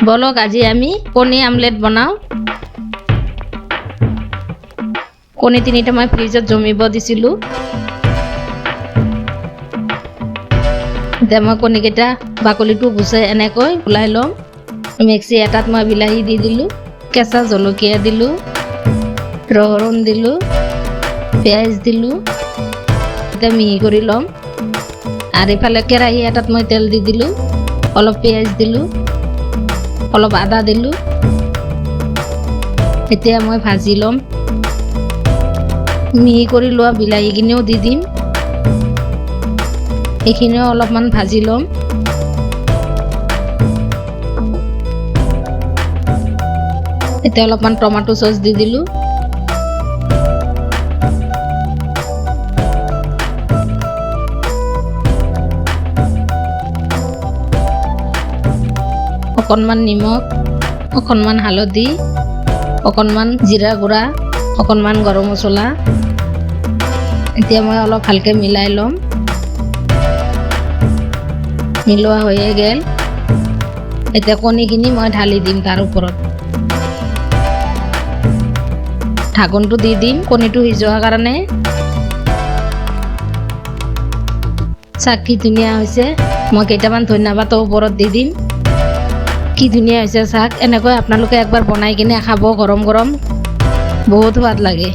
বলক, আজি আমি কণী আমলেট বনাওঁ। কণী তিনিটা মই ফ্ৰিজত জমিব দিছিলোঁ। এতিয়া মই কণীকেইটা বাকলিটো গুচাই এনেকৈ ওলাই ল'ম। মিক্সি এটাত মই বিলাহী দি দিলোঁ, কেঁচা জলকীয়া দিলোঁ, ৰহণ দিলোঁ, পিঁয়াজ দিলোঁ। এতিয়া মিহি কৰি ল'ম। আৰু ইফালে কেৰাহী এটাত মই তেল দি দিলোঁ, অলপ পিঁয়াজ দিলোঁ, অলপ আদা দিলোঁ। এতিয়া মই ভাজি ল'ম। মিহি কৰি লোৱা বিলাহীখিনিও দি দিম। এইখিনিও অলপমান ভাজি ল'ম। এতিয়া অলপমান টমেটো চচ দি দিলোঁ। অকণমান নিমখ, অকণমান হালধি, অকণমান জিৰা গুড়া, অকণমান গৰম মছলা। এতিয়া মই অলপ ভালকৈ মিলাই ল'ম। মিলোৱা হৈয়ে গ'ল। এতিয়া কণীখিনি মই ঢালি দিম তাৰ ওপৰত। ঢাকনটো দি দিম কণীটো সিজোৱাৰ কাৰণে। চাওক, কি ধুনীয়া হৈছে। মই কেইটামান ধনিয়া পাতৰ ওপৰত দি দিম। কি ধুনীয়া হৈছে চাওক। এনেকৈ আপোনালোকে একবাৰ বনাই কিনে খাব, গৰম গৰম বহুত সোৱাদ লাগে।